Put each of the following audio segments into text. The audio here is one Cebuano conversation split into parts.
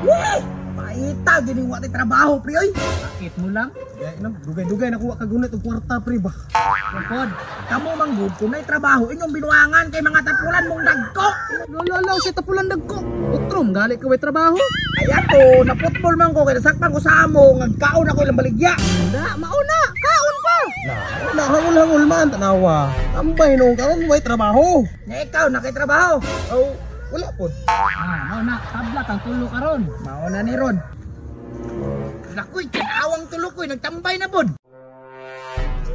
Weh! Paita gini wa tay trabaho pre oy. Sakit mo lang. Gay no, dugay-dugay nakuha ka gunit og kwarta pre ba. Pod. Kamo man gud kung nay trabaho inyong binuangan kay mga tapulan mong dagko. Lolo, siya tapulan dagko. Utrom gali ka way trabaho. Ay ato, na football man ko kay nasakpan ko sa amo, ngagkaon ako ilang baligya. Na, mauna, kaon pa. Na, hangol-hangol man tanawa. Tambay no karon way trabaho. Nya ikaw na kay trabaho. Aw, wala pod. Ah, mauna, tabla kang tulo karon. Mao na ni Ron. Lakoy, kinawang tulo koy, nagtambay na pod.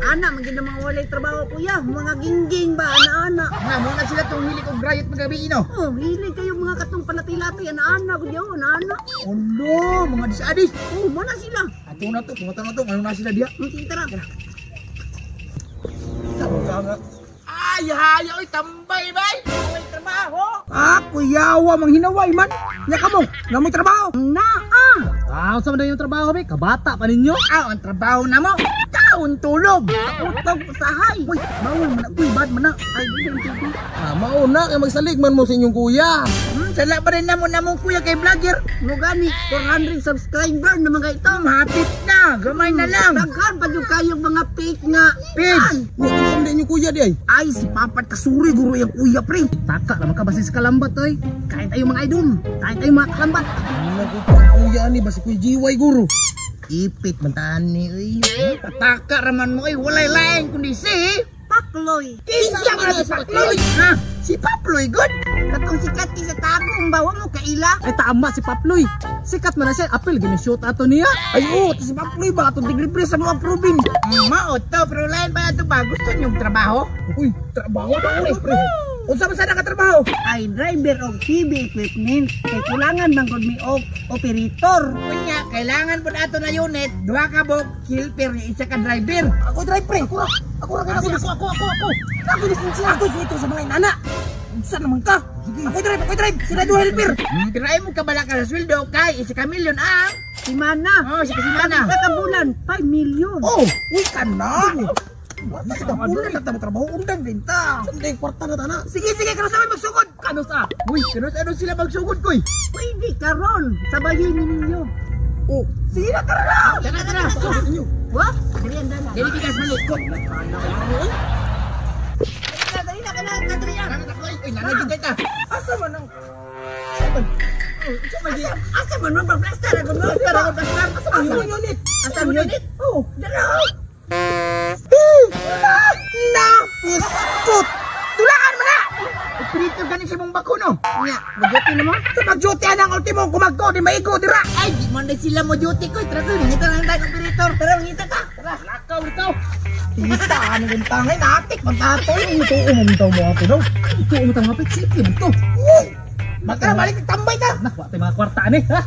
Ana, man gid ang mga walay trabaho kuya. Mga gingging ba, ana-ana. Na mo na sila tong hilik og riot magabi ino. Oh, hili kayo mga katong palatilati, ana-ana, gud yo, ana-ana. Ulo, mga disadis. Oh, mo na sila. Ato na to, pumunta na to, ano na sila diya. Sige, tara. Sabon ka nga. Ay, haya, oy, tambay, bay. May trabaho. Ah, kuyawa, mang hinaway man. Nya kamo, na may trabaho. Na, ah. Ah, unsa man daw yung trabaho be? Kabata pa ninyo? Ah, ang trabaho na mo. Kaon tulog. Utog usahay. Uy, bawal man na, uy, bad man na. Ay, di lang tubig. Ah, mauna kay magsalig man mo sa inyong kuya. Sala pa rin namo namong kuya kay vlogger. Mo gani 400 subscriber na mga ito. Hapit na, gamay na lang. Daghan pa jud kayong mga fake nga Page. Wa ko sa inyong kuya di ay. Ay, si Papat kasuri guro yung kuya, pre. Taka naman ka basis kalambat oy. Kain tayo mga idol. Kain tayo mga kalambat. Ano ko kuya ani ba si Kuya GY guro. Ipit man taan ni oy. Pataka raman mo oy, walay lain kundi si Pakloy. Kinsa man si Pakloy. Ha? Si Paploy good. Katong sikat sa tagong bawa mo kaila. Ay tama si Paploy. Sikat man na siya. Apil gini shoot ato niya. Ay oo, si Paploy ba atong tiglibre sa mga probin. Mao to, pero lain pa ato ba gusto niyong trabaho? Uy, trabaho ba pre? Unsa man sana ka trabaho? Ay driver og TV equipment kay kulangan man gud mi og operator. Kunya, kailangan po ato na unit, duha ka bok, helper ni isa ka driver. Ako drive pre. Ako ra. Ako ra kay Ako, ako, ako, ako, ako. Ako lisensya. Ako suito sa mga inana. Unsa naman ka? Ako drive, ako drive. Sila duha helper. Pero ay mo kabala ka sa sweldo kay isa ka milyon ang Simana. Oh, si Simana. Sa ka bulan 5 million. Oh, uy ka na. Wala sa bulan na tamo trabaho undang din ta. Sunday kwarta na tana. Sige, sige, kano sa may magsugod? Kano sa? Uy, kano sa ano sila magsugod koy? Pwede karon sabayin ninyo. Oh, sige na tara na. Tara, tara. Inyo. Wa? Dili ang dala. Dili bigas malikot. Dali na kana kadri na. Uy, nanay kita. Asa man ang Asa man man plaster ako no. Tara, tara, asa man yung unit? Asa man unit? Oh, Dara. Napiskot! Tulaan mo na! Operator ganin si mong bako no? Nya, bugyoti na mo. Sa mag-duty ang ultimo, kumagko, di maigo, dira! Ay, di man na sila mo duty ko. Tara, koy, mangita lang tayo, operator. Tara mangita ta. Tara, lakaw lakaw. Isa, ano yung tangay, natik, magtatoy. ito umumtaw mo ato daw. Ito umutang mapit sige man to. Baka balik, tambay ta! Nak, wa tay mga kwarta ani ha.